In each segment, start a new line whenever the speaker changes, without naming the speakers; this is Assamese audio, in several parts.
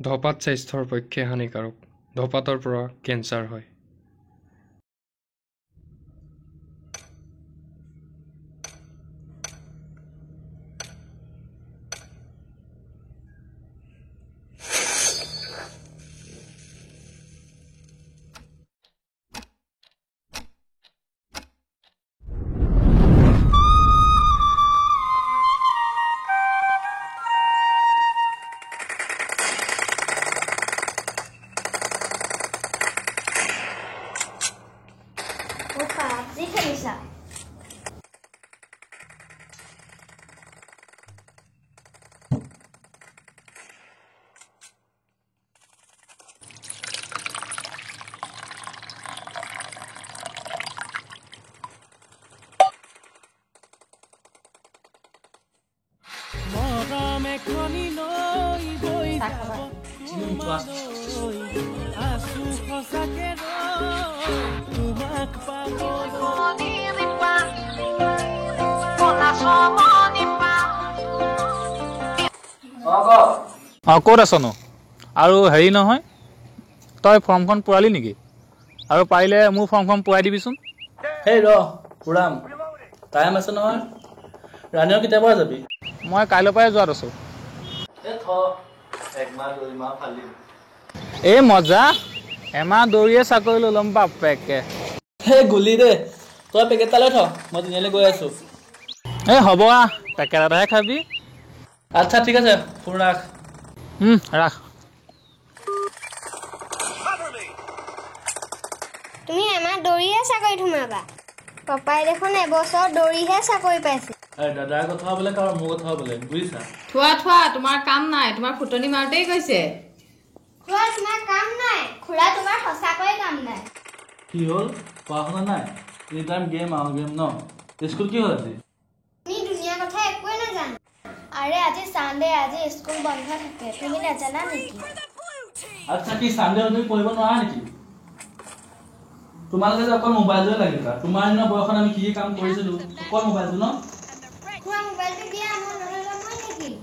ধঁপাত স্বাস্থ্যৰ পক্ষে হানিকাৰক। ধঁপাতৰ পৰা কেঞ্চাৰ হয়।
পাবজি খেলিছা?
অঁ, ক'ত আছনো? আৰু হেৰি নহয়, তই ফৰ্মখন পূৰালি নেকি? আৰু পাৰিলে মোৰ ফৰ্মখন পূৰাই দিবিচোন।
হেই ৰ, পুৰাম, টাইম আছে নহয়। ৰাণীৰ কেতিয়াৰ পৰা যাবি?
মই কাইলৈৰ পৰাই যোৱাত আছোঁ।
এই থ, একমাহ দুইমাহ ফালি।
এই মজা, এমাহ দৌৰিয়ে চাকৰি লৈ ল'ম বাপেকে।
হে গুলি দে, তই পেকেট এটা লৈ থ, মই তিনিআলি গৈ আছোঁ।
এই হ'ব আহ, পেকেট এটাহে খাবি।
আচ্ছা ঠিক আছে, ফোন ৰাখ।
ৰাখ।
তুমি এমাহ দৌৰিয়ে চাকৰিত সোমাবা। পাপাই দেখোন এবছৰ দৌৰিহে চাকৰি পাইছে।
এই দাদাৰ কথাও বেলেগ আৰু মোৰ কথাও বেলেগ, বুজিছা?
থোৱা থোৱা, তোমাৰ কাম নাই, তোমাৰ ফুটনি মাৰোতেই গৈছে।
খুৰা তোমাৰ কাম নাই। খুৰা তোমাৰ সঁচাকৈয়ে কাম নাই।
কি হ'ল, পঢ়া শুনা নাই? এনি টাইম গেম আৰু গেম ন? স্কুল কি হ'ল আজি?
তুমি দুনীয়াৰ কথা একোৱে নাজানা। আৰে আজি চানডে, আজি স্কুল বন্ধ থাকে, তুমি নাজানা নেকি?
আচ্ছা কি চানডে তুমি পঢ়িব নোৱাৰা নেকি? তোমালোকে যে অকল মোবাইলটোৱে লাগিলা। তোমাৰ দিনৰ বয়সত আমি কি কি কাম কৰিছিলো, অকল মোবাইলটো ন?
খুৰা মোবাইলটো দিয়া, মই নহ'লে মই থাকিম।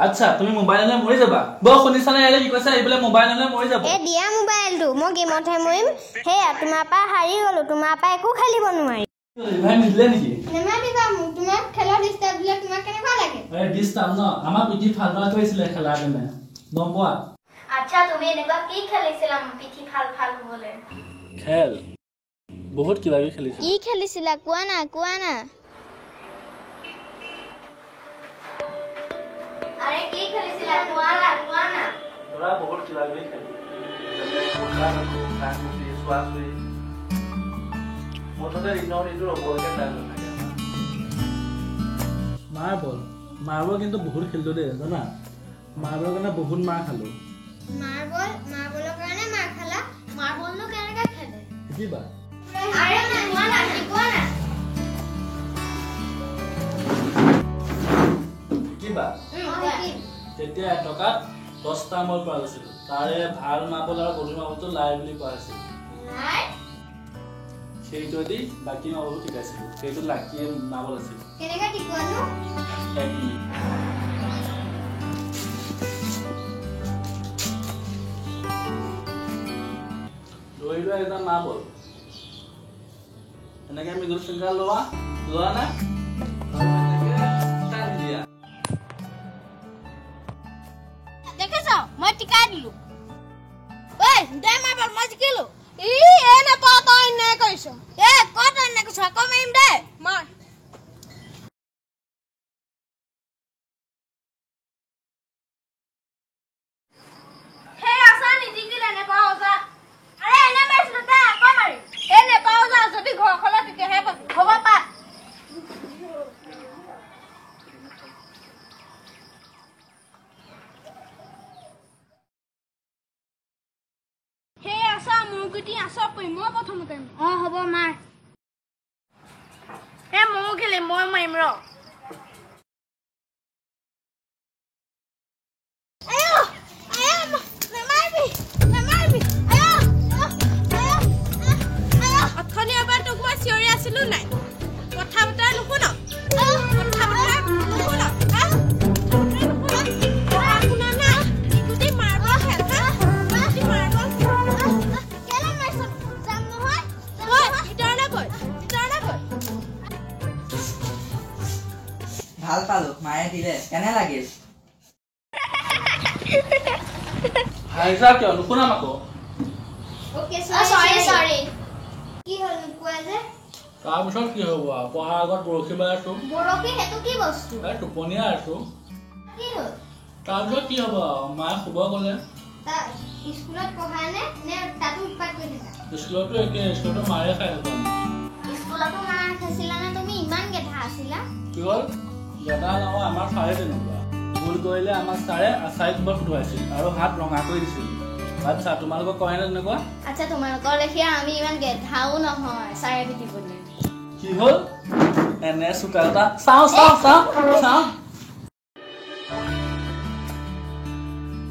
আচ্ছা তুমি মোবাইল নহ'লে মৰি যাবা। বৌ শুনিছানে ইয়ালে কি কৈছে? এইবোলে মোবাইল নহ'লে মৰি যাব।
এই দিয়া মোবাইলটো, মই গেমতহে মৰিম। সেয়া তোমাৰ পৰা হাৰি গলো, তোমাৰ পৰা একো খেলিব নোৱাৰি।
ভাই নিদিলে নেকি?
নেমাতিবা মোক, তোমাক খেলৰ ডিষ্টাৰ্ব দিলে তোমাক কেনেকুৱা লাগে?
এই ডিষ্টাৰ্ব ন, আমাৰ পিঠি ফাল ফাল কৰিছিলে খেলাৰ কাৰণে, গম পোৱা?
আচ্ছা তুমি এনেকুৱা কি খেলিছিলা পিঠি ফাল ফাল হ'বলৈ?
খেল বহুত কিবা কিবি খেলিছিলো।
কি খেলিছিলা কোৱা না, কোৱা না। আৰে কি খেলিছিলা কোৱা না, কোৱা না।
ধৰা বহুত কিবা কিবি খেলিছিলো, চোৱা চুই, মুঠতে দিনৰ দিনটো ৰ'বলৈকে টাইম নাথাকে। মাৰ্বল, মাৰ্বল কিন্তু বহুত খেলিলো দেই, জানা? মাৰ্বলৰ কাৰণে বহুত মাৰ খালো।
মাৰ্বল, মাৰ্বলৰ কাৰণে মাৰ খালা? মাৰ্বলনো কেনেকে খেলে?
শিকিবা।
আৰে না, কোৱা না, শিকোৱা না।
শিকিবা। তেতিয়া এটকাত 10টা মাৰ্বল পোৱা গৈছিল। তাৰে ভাল মাৰ্বল আৰু গধুৰ মাৰ্বলটো লাই বুলি কোৱা হৈছিল। সেইটোৱেদি বাকী মাৰ্বলবোৰ টিকাইছিলো। সেইটো লাকি মাৰ্বল আছিল।
কেনেকে টিকোৱানো?
এক মিনিট। ধৰি লোৱা এটা মাৰ্বল, এনেকে মিডল ফিংগাৰ লোৱা, লোৱা না, এনেকে টানি দিয়া।
দেখিছ, মই টিকাই দিলো। ঐ দে মাৰ্বল, মই জিকিলো। ই এ নাপাওঁ, তই অন্যায় কৰিছ। এ ক'ত অন্যায় কৰিছ? আকৌ মাৰিম দে, মাৰ। সেই আছা নিজিকিলে নেপাওঁ যা। আৰে এনে মাৰিছিলো দে, আকৌ মাৰিম। এই নেপাওঁ যা, যদি ঘৰখনত তেতিয়াহে পাবি। হ'ব পা। মই প্ৰথমতে। অ হ'ব মাৰ।
এ ময়ো খেলিম, মই মাৰিম ৰ। অথনি এবাৰ তোক মই চিঞৰি আছিলো নাই? কথা বতৰা নুশুন, কথা বতৰা নুশুন, কথা বতৰা নুশুন, পঢ়া শুনা নাই, গোটেই মাৰ্বল খেল।
কেনে লাগিল?
হাঁহিছা কিয়? নুশুনাম আকৌ।
চৰি চৰি। কি হ'ল নোকোৱা যে?
তাৰপিছত কি হ'ব আৰু, পঢ়াৰ আগত বৰশী বাই আছো।
বৰশী সেইটো কি বস্তু?
এই টোপনিয়াই আছো।
কি হ'ল?
তাৰপিছত কি হ'ব আৰু, মায়ে শুব ক'লে।
স্কুলত পঢ়া নে নে তাতো উৎপাত কৰি থাকা?
স্কুলতো একে, স্কুলতো মাৰে খাই থাকো আমি।
স্কুলতো মাৰ খাইছিলা নে তুমি? ইমান গেধা আছিলা?
কি হ'ল? গেধা নহয়, আমাৰ ছাৰে তেনেকুৱা। ভুল কৰিলে আমাক ছাৰে আচাৰি কোবত ফুটুৱাইছিল আৰু হাত ৰঙা কৰি দিছিল। আচ্ছা, তোমালোকক কয় নে তেনেকুৱা?
আচ্ছা, তোমালোকৰ লেখীয়া আমি ইমান গেধাও নহয় ছাৰে পিটিবলৈ।
কি হ'ল? এনে চোকা এটা চাওঁ চাওঁ চাওঁ চাওঁ।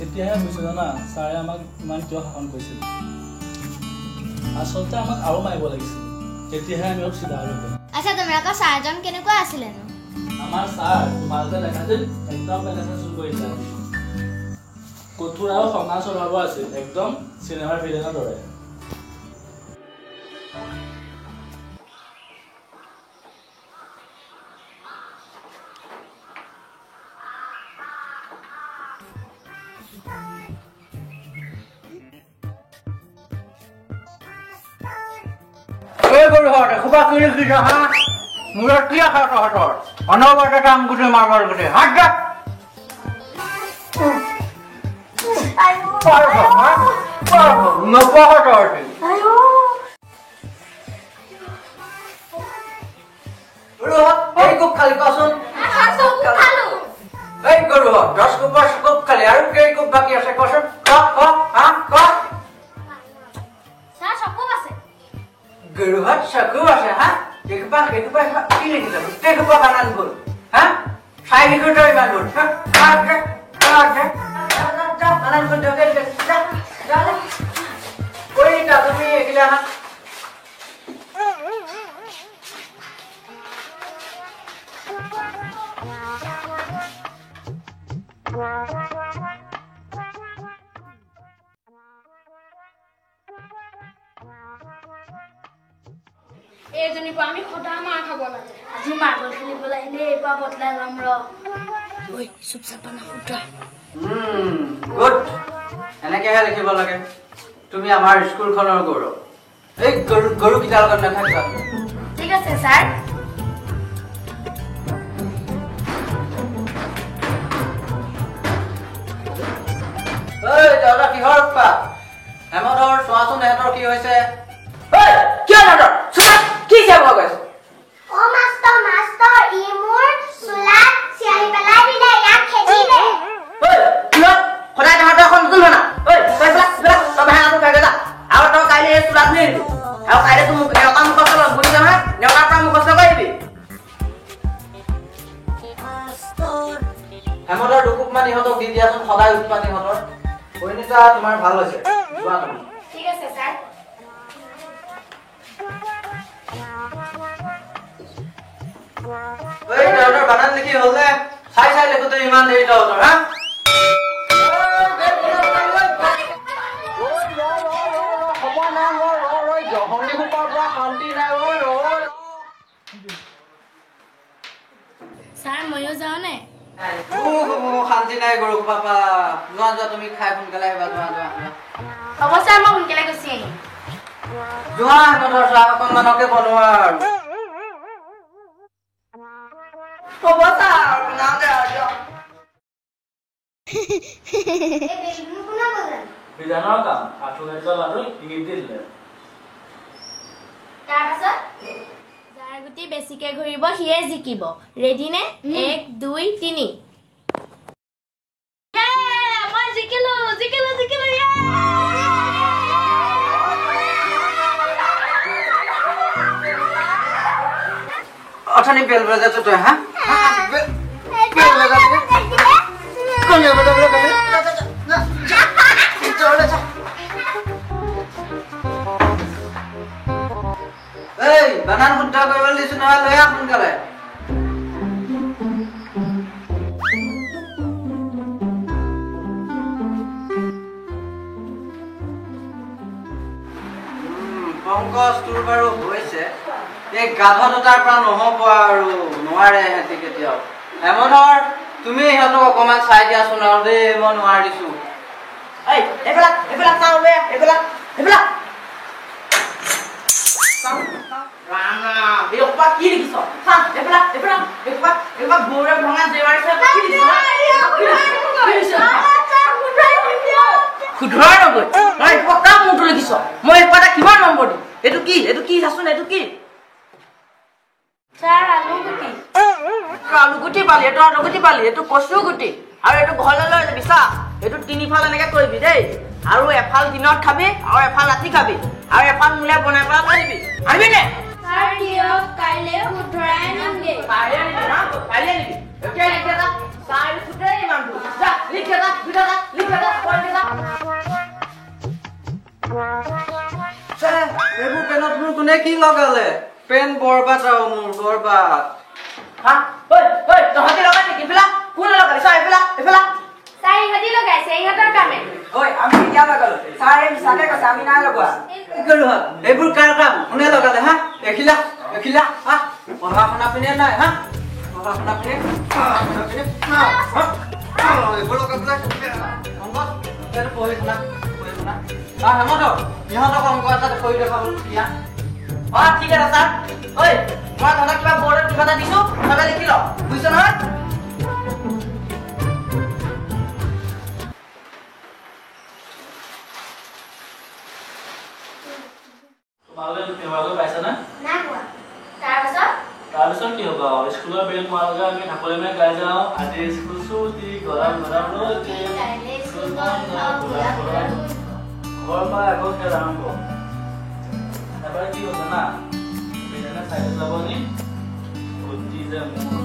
এতিয়াহে বুজিছো জানা, ছাৰে আমাক ইমান কিয় শাসন কৰিছিল। আচলতে আমাক আৰু মাৰিব লাগিছিল, তেতিয়াহে আমি অলপ চিধা হ'লোহেঁতেন।
আচ্ছা, তোমালোকৰ ছাৰজন কেনেকুৱা আছিলেনো?
আমাৰ ছাৰ তোমালোকে দেখা যেন একদম পেনেচা চুৰ কৰিছিল। কঠোৰ আৰু খঙাল স্বভাৱৰ আছিল, একদম চিনেমাৰ ভিলেনৰ দৰে।
এই গৰুহঁত, এসোপা কি লিখিছ হা? মূৰত কি আছে তহঁতৰ? অনবৰতে টাংগুটি মাৰ্বল গুটি। হাত দে। নপঢ় তহঁতি। গৰুহঁত, এই কোপ খালি কচোন? এই গৰুহঁত, 10 কোপৰ কোপ খালি আৰু কেই কোপ বাকী আছে কচোন? ক ক হা ক। গৰুহঁত চকু আছে হা? এইসোপা এইসোপা কি লিখিছ? গোটেইসোপা বানান ভুল হা? চাই লিখোঁতে ইমান ভুল। বানান ভুল তুমি এইগিলা হা।
এইজনীৰ পৰা আমি সদায় মাৰ খাব লাগে।
আজি মাৰ্বল খেলিবলৈ আহিলে এইবাৰ বদলাই ল'ম ৰ। ঐ চুপচাপ বানা শুদ্ধ।
গুড, এনেকেহে লিখিব লাগে। তুমি আমাৰ স্কুলখনৰ গৌৰৱ। এই গৰু গৰুকেইটাৰ লগত নাথাকিবা।
ঠিক আছে ছাৰ।
ঐ তহঁতৰ কিহৰ উৎপাত? হেমধৰ, চোৱাচোন এহঁতৰ কি হৈছে। ঐ কিয় তহঁতৰ চোৱা কি চাব গৈছে?
অ মাষ্টৰ মাষ্টৰ, ই মোৰ চোলাত চিয়াহী পেলাই দিলে, ইয়াক খেদি দে।
ঐ চোলাত সদায় তহঁতৰ এখন নতুন ভানা। ঐ তই পেলা পেলা, তই ভানাটো খাই যা। আৰু তই কাইলৈ এই চোলাত লৈ আহিবি। আৰু কাইলৈ তোৰ নেওতা মুখস্থ ল'ম, বুজিছ নহয়? নেওতাৰ পৰা মুখস্থ কৰি আহিবি।
হেমধৰ, দুকোপমান ইহঁতক দি দিয়াচোন, সদায় উৎপাত ইহঁতৰ। পৰিণীতা, তোমাৰ ভাল হৈছে, যোৱা তুমি।
ঠিক আছে ছাৰ।
এই তহঁতৰ বানান লিখি হ'ল নে? চাই চাই লিখোতে ইমান দেৰি তহঁতৰ হা?
ছাৰ ময়ো যাওঁ নে?
শান্তি নাই গৰু পাপা। যোৱা যোৱা, তুমি খাই সোনকালে আহিবা। যোৱা যোৱা।
হ'ব ছাৰ, মই সোনকালে গুচি আহিম।
যোৱা হেমধৰ, চাহ অকণমানকে বনোৱা আৰু। হ'ব ছাৰ, বনাওঁগে আৰু দিয়ক।
বিধানৰ কাম, আঁঠু গাড়ী ল'ৰাটোক ইংগিত দি দিলে।
তাৰপাছত যাৰ গুটি বেছিকে ঘূৰিব সিয়ে জিকিব। ৰেডি নে? 1 2 3। মই জিকিলো জিকিলো জিকিলো।
অথনি বেল বজাইছ তই হা? বেল বজাবি? কোনে বজাবলৈ ক'লে? এই বানান শুদ্ধ কৰিবলৈ দিছো নহয়, লৈ আহ সোনকালে। পংকজ, তোৰ বাৰু হৈছে। এই গাধ দুটাৰ পৰা নহ'ব আৰু, নোৱাৰে সিহঁতি কেতিয়াও। হেমধৰ, তুমি ইহঁতক অকণমান চাই দিয়াচোন আৰু দেই, মই নোৱাৰিছো।
এই এইবিলাক এইবিলাক চাওঁ বে, এইবিলাক এইবিলাক ৰাম ৰাম, এই সোপা কি লিখিছ? চা এইবিলাক এইবিলাক এইসোপা এইসোপা গৰুৰে ভঙা জেৱাৰিছে, কি লিখিছ? শুধৰাই নগৈ তই এইসোপা কাৰ মূৰটো লিখিছ? মই এইসোপা এটা কিমান নম্বৰ দিম? এইটো কি, এইটো কি চাচোন, এইটো কি?
ছাৰ আলুগুটি।
আলুগুটি পালি, এইটো আলুগুটি পালি, এইটো কচু গুটি, আৰু এইটো ঘৰলৈ লৈ যাবি। চা এইটো তিনিফাল এনেকে কৰিবি দেই, আৰু এফাল দিনত খাবি আৰু এফাল ৰাতি খাবি, আৰু এফাল মোলে বনাই পেলাই থৈ দিবি। আনিবি নে?
ছাৰ দিয়ক, কাইলৈ শুধৰাই আনিমগে।
কাইলৈ আনিবি না? কাইলৈ আনিবি। এতিয়া লিখি এটা, ছাৰ শুধৰাই ইমানটো। যা লিখি এটা, দুটা যা, লিখি এটা, পঢ়ি যা।
এইবোৰ পেনত মোৰ কোনে কি লগালে? পেন বৰবাদ আৰু মোৰ বৰবাদ।
হা ঐ ঐ, তহঁতি লগাই নেকি? এইফালা কোনে লগালে? চা এইফালা এইফালা।
ছাৰ ইহঁতি লগাইছে, ইহঁতৰ কামে।
ঐ আমি কেতিয়া লগালো? ছাৰে মিছাকে কৈছে, আমি নাই লগোৱা। এইবোৰ কাৰ কাম? কোনে লগালে? হা এখিলা এখিলা, হা পঢ়া শুনা পিনে নাই, হা পঢ়া শুনা পিনে, পঢ়া পিনে, এইবোৰ লগাই পেলাই অংক পঢ়ি শুনা, পঢ়ি শুনা। হেমন্ত, ইহঁতক অংক এটা কৰি দেখাব দিয়া।
অ ঠিক আছে ছাৰ। ঐ মই তহঁতক কিবা বৰ্ডত কিবা এটা দিছো, তহঁতে লিখি ল, বুজিছ নহয়?
তোমালোকে পাইছানে?
নাই পোৱা। তাৰপাছত?
তাৰপিছত কি হ'ব? স্কুলৰ বেল মৰাৰ লগে আমি ঢাপলি মাৰি গাই যাওঁ, আজি স্কুল ছুটি, গৰম গৰম ৰুটি,
কাইলৈ স্কুল বন্ধ, গোলাপ ফুলৰ
ঘৰৰ পৰা আকৌ খেল আৰম্ভ। এবাৰ কি হ'ল জানা, বিজানে চাইকেল যাব নি গুটি যে মোৰ।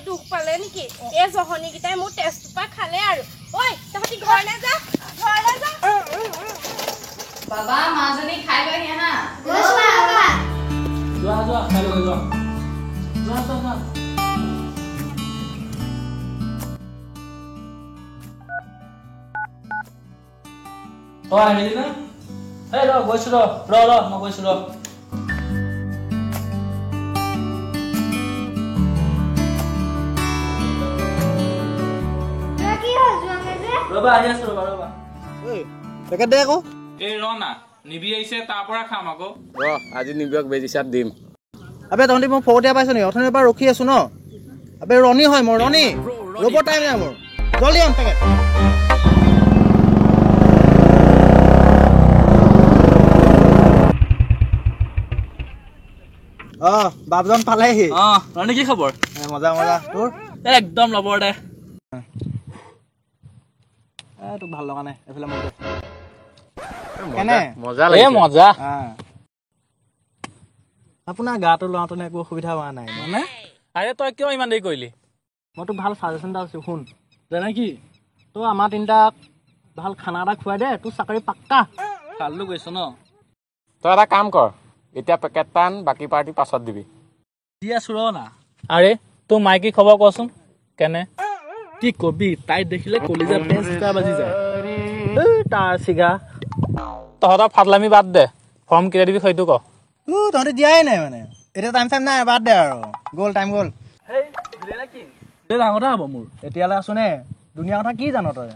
দুখ পালে নেকি? এই জহনীকেইটাই মোৰ তেজটোপা খালে আৰু। ঐ তহঁতি ঘৰলৈ যা, ঘৰলৈ যা।
বাবা মাজনী খাই লৈ আহা।
যোৱা যোৱা, খাই লৈ যোৱা, যোৱা যোৱা যোৱা। তই আহিলি নে? এই ৰ গৈছো, ৰ ৰ ৰ, মই গৈছো ৰ। ৰবা আহি আছো, ৰবা ৰবা।
পেকেট দে আকৌ।
এই ৰ না, নিবি আহিছে তাৰ পৰা খাম আকৌ।
ৰ আজি নিবিক বেজি চাপ দিম।
আবে তহঁতি মোক ফকতীয়া পাইছ নেকি? অথনিৰ পৰা ৰখি আছো ন। আবে ৰণী হয় মই, ৰণী, ৰ'ব টাইম নাই মোৰ। জলদি আন পেকেট। অ বাপজন পালেহি।
অ ৰণী কি খবৰ?
মজা মজা, তোৰ?
একদম লবৰ দে।
তোক ভাল লগা নাই এইফালে মোক।
মজা লাগিছে।
মজা।
আপোনাৰ গাটো লওঁতেনে একো অসুবিধা হোৱা নাই
মানে? আৰে তই কিয় ইমান দেৰি কৰিলি?
মই তোক ভাল ছাজেশ্যন এটা আছো শুন।
যেনে কি?
তই আমাৰ তিনিটাক ভাল খানা এটা খুৱাই দে, তোৰ চাকৰি পাক্কা।
কালো গৈছ ন?
তই এটা কাম কৰ, এতিয়া পেকেট টান, বাকী পাৰ্টি পাছত দিবি।
দি আছো ৰ না।
আৰে তোৰ মাইকী খবৰ কচোন কেনে?
কি কবি, তাই দেখিলে কলিজা পেঁচটা বাজি যায়।
তাৰ চিগা।
তহঁতৰ ফাটলামি বাদ দে, ফৰ্ম কেতিয়া দিবি সেইটো ক।
তহঁতি দিয়াই নাই মানে, এতিয়া টাইম চাইম নাই, বাদ দে আৰু, গ'ল টাইম গ'ল।
ডাঙৰ কথা হ'ব মোৰ।
এতিয়ালৈ আছো নে? দুনীয়া কথা কি জান তই?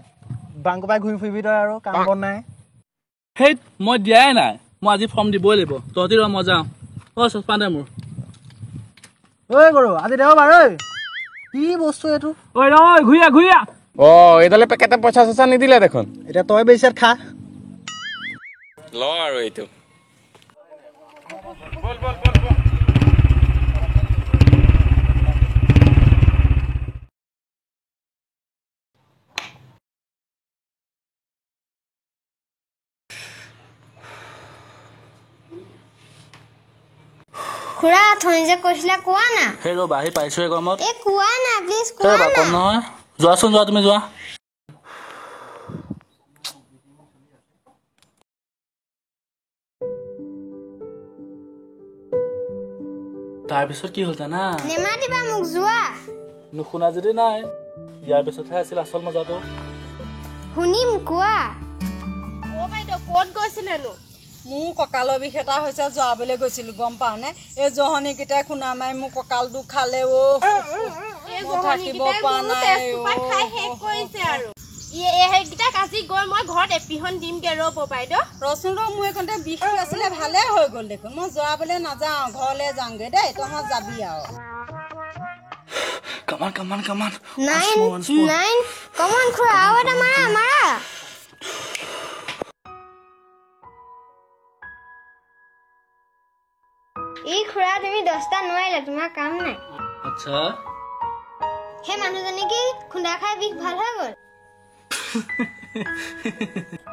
বাংকৰ পৰাই ঘূৰি ফুৰিবি তই আৰু, কাম বন নাই।
সেই মই দিয়াই নাই, মই আজি ফৰ্ম দিবই লাগিব। তহঁতি ৰ, মই যাওঁ। অ চচমা দে মোৰ।
ঐ গৰু, আজি দেওবাৰ ঐ। কি বস্তু এইটো?
ঐ ৰ, ঘূৰি আহ, ঘূৰি আহ।
অ এইডালে পেকেটে পইচা চইচা নিদিলে দেখোন।
এতিয়া তই বেছি খা।
ল আৰু এইটো। বল বল বল বল।
খুৰা, অথনি যে কৈছিলা কোৱা না।
সেই ৰ'বা, আহি পাইছোহে গৰমত।
এই কোৱা না, প্লিজ কোৱা না।
কম নহয়, যোৱাচোন যোৱা, তুমি যোৱা। তাৰপিছত কি হ'ল জানা?
নেমাতিবা মোক, যোৱা।
নুশুনা যদি নাই, ইয়াৰ পিছতহে আছিল আচল মজাটো।
শুনিম, কোৱা।
অ বাইদেউ, ক'ত গৈছিলেনো?
মোৰ কঁকালৰ বিষ এটা হৈছে, যোৱাবলৈ গৈছিলো, গম পাওনে? এই জহনীকেইটাই খুন্দা মাৰি মোৰ কঁকালটো খালে অ'। থাকিব পৰা নাই।
খাই শেষ কৰিছে আৰু সেইকেইটাক আজি গৈ মই ঘৰত এপিহন দিমগে। ৰ'ব বাইদেউ।
ৰচোন ৰ, মোৰ এইকণতে বিষটো আছিলে, ভালে হৈ গ'ল দেখোন। মই যোৱাবলৈ নাযাওঁ, ঘৰলৈ যাওঁগে দেই, তহঁত যাবি আৰু।
কমান কমান কমান।
9 9, কমান খুৰা, আৰু এটা মাৰা মাৰা। এই খুৰা, তুমি 10টা নোৱাৰিলা, তোমাৰ কাম নাই।
আচ্ছা,
সেই মানুহজনী কি খুন্দা খাই বিষ ভাল হৈ গ'ল?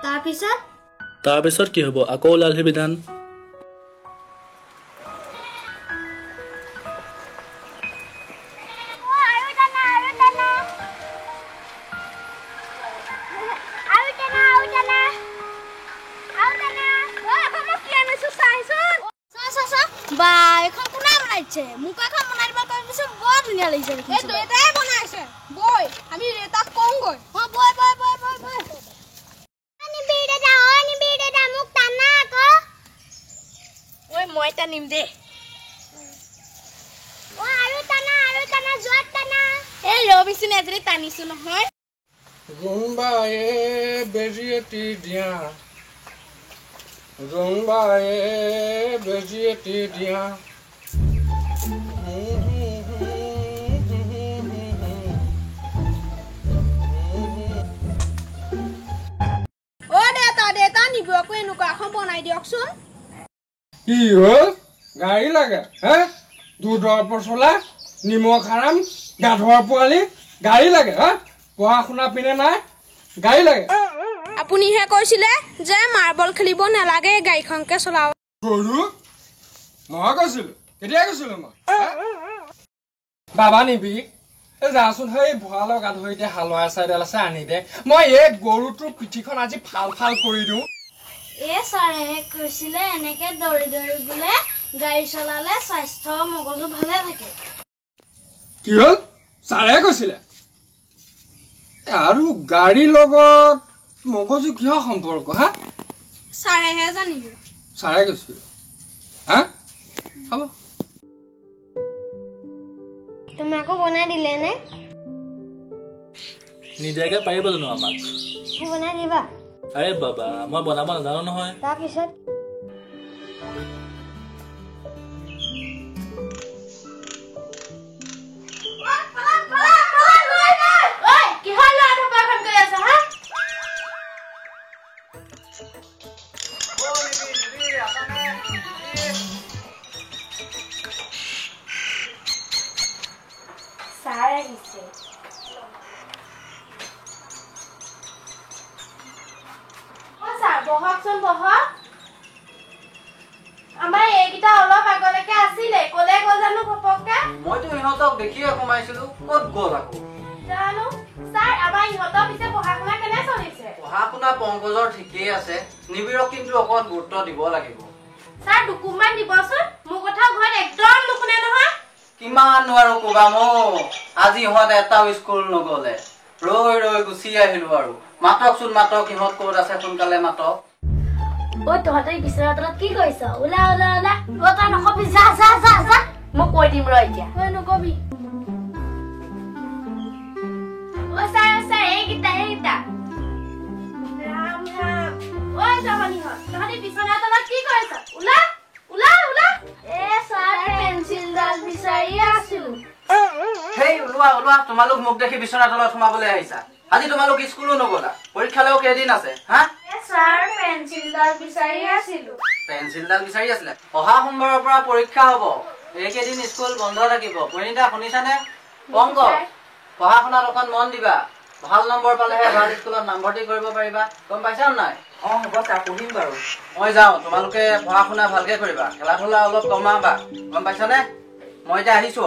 তাৰপিছত?
তাৰপিছত কি হ'ব, আকৌ ওলালহি বিধান।
বা, এখন কোনে বনাইছে? মোক এখন বনাই দিব কৈছো, বৰ ধুনীয়া লাগিছে।
এই দেউতাই বনাইছে। বৈ, আমি দেউতাক কওঁগৈ।
অ বৈ বৈ বৈ বৈ বৈ। নিবিড় দাদা, অ নিবিড় দাদা, মোক টানা আকৌ।
ঐ মই টানিম দে।
অ আৰু টানা, আৰু টানা, যোৱাত টানা।
এই ৰবিচোন, এজনী টানিছো নহয়।
জোনবায়ে বেজি এটি দিয়া, জোনবায়ে বেজি এটি দিয়া।
অ দেউতা, দেউতা, নিবিড়কো এনেকুৱা এখন বনাই দিয়কচোন।
কি হ'ল, গাড়ী লাগে হে? দুধৰ পচলা, নিমখ হাৰাম, গাধৰ পোৱালি, গাড়ী লাগে হা? পঢ়া শুনা পিনে নাই, গাড়ী লাগে।
আপুনিহে কৈছিলে যে মাৰ্বল খেলিব নালাগে, গাড়ীখনকে চলাও।
গৰু, মই কৈছিলো? কেতিয়া কৈছিলো মই? বাবা নিবি, এই যাচোন সেই ভঁৰালৰ গাধৰিতে হালোৱা চাইডাল আছে, আনি দে। মই এই গৰুটোৰ পিঠিখন আজি ফাল ফাল কৰি দিওঁ।
এই ছাৰেহে কৈছিলে এনেকে দৌৰি দৌৰি বোলে গাড়ী চলালে স্বাস্থ্য মগজু ভালে থাকে।
কি হ'ল, ছাৰে কৈছিলে? আৰু গাড়ীৰ লগত মগজু কিহৰ সম্পৰ্ক হা?
ছাৰেহে জানিব।
ছাৰে কৈছিলে হা? হ'ব।
তোমাকো বনাই দিলে নে?
নিদিয়াকে পাৰিব জানো আমাক?
বনাই দিবা।
আৰে বাবা, মই বনাব নাজানো নহয়।
তাৰপিছত
ছাৰ আহিছে। অ ছাৰ, বহকচোন বহক। আমাৰ এইকেইটা অলপ আগলৈকে আছিলে, কলে গ'ল জানো ঘপককে?
মইতো ইহঁতক দেখিয়ে সোমাইছিলো, ক'ত গ'ল আকৌ
জানো। ছাৰ, আমাৰ ইহঁতৰ পিছে পঢ়া শুনা কেনে চলিছে?
পঢ়া শুনা পংকজৰ ঠিকেই আছে, নিবিড়ক কিন্তু অকণ গুৰুত্ব দিব লাগিব।
ছাৰ, দুকুমান দিবচোন, মোৰ কথা ঘৰত একদম নুশুনে নহয়।
কিমান নোৱাৰো ক'বা মোক, আজি ইহঁত এটাও স্কুল নগ'লে, ৰৈ ৰৈ গুচি আহিলো আৰু। মাতকচোন মাতক, ইহঁত ক'ত আছে সোনকালে মাতক।
ঐ তহঁতে বিচনাৰ তলত কি কৰিছ? ওলা ওলা ওলা। অ তই নকবি, যা যা যা যা, মই কৈ দিম ৰ এতিয়া। ঐ নকবি।
অ ছাৰ, অ ছাৰ, এইকেইটা এইকেইটা। ৰাম ৰাম। ঐ জহনীহঁত, তহঁতি বিচনাৰ তলত কি কৰিছ? ওলা ওলা ওলা।
এ ছাৰ, পেঞ্চিলডাল বিচাৰি আছো।
হেই ওলোৱা ওলোৱা, তোমালোক মোক দেখি বিচনাৰ তলত সোমাবলৈ আহিছা। আজি তোমালোক স্কুলো নগলা, পৰীক্ষালৈও কেইদিন আছে হা?
ছাৰ, পেঞ্চিলডাল বিচাৰি আছিলো।
পেঞ্চিলডাল বিচাৰি আছিলে? অহা সোমবাৰৰ পৰা পৰীক্ষা হ'ব, এইকেইদিন স্কুল বন্ধ থাকিব। পৰিণীতা শুনিছানে? পংকজ, পঢ়া শুনাত অকণ মন দিবা। ভাল নম্বৰ পালেহে ভাল স্কুলত নামভৰ্তি কৰিব পাৰিবা, গম পাইছা নাই? অঁ হ'ব ছাৰ, পঢ়িম বাৰু। মই যাওঁ, তোমালোকে পঢ়া শুনা ভালকে কৰিবা, খেলা ধূলা অলপ কমাবা, গম পাইছানে? মই এতিয়া আহিছো।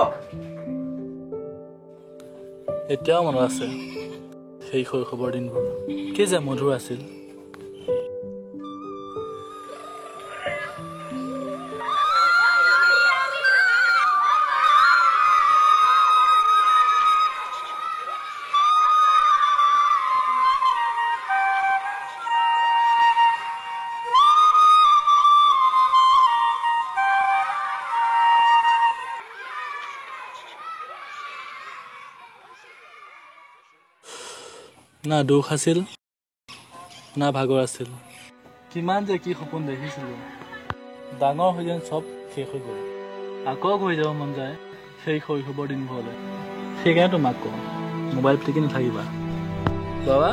এতিয়াও মনত আছে সেই শৈশৱৰ দিনবোৰ, কি যে মধুৰ আছিল। না দুখ আছিল না ভাগৰ আছিল, কিমান যে কি সপোন দেখিছিলোঁ। ডাঙৰ হৈ যেন চব শেষ হৈ গ'ল। আকৌ ঘূৰি যাব মন যায় সেই শৈশৱৰ দিনবোৰলৈ। সেইকাৰণে তোমাক কওঁ, মোবাইল পিটিকি নাথাকিবা বাবা।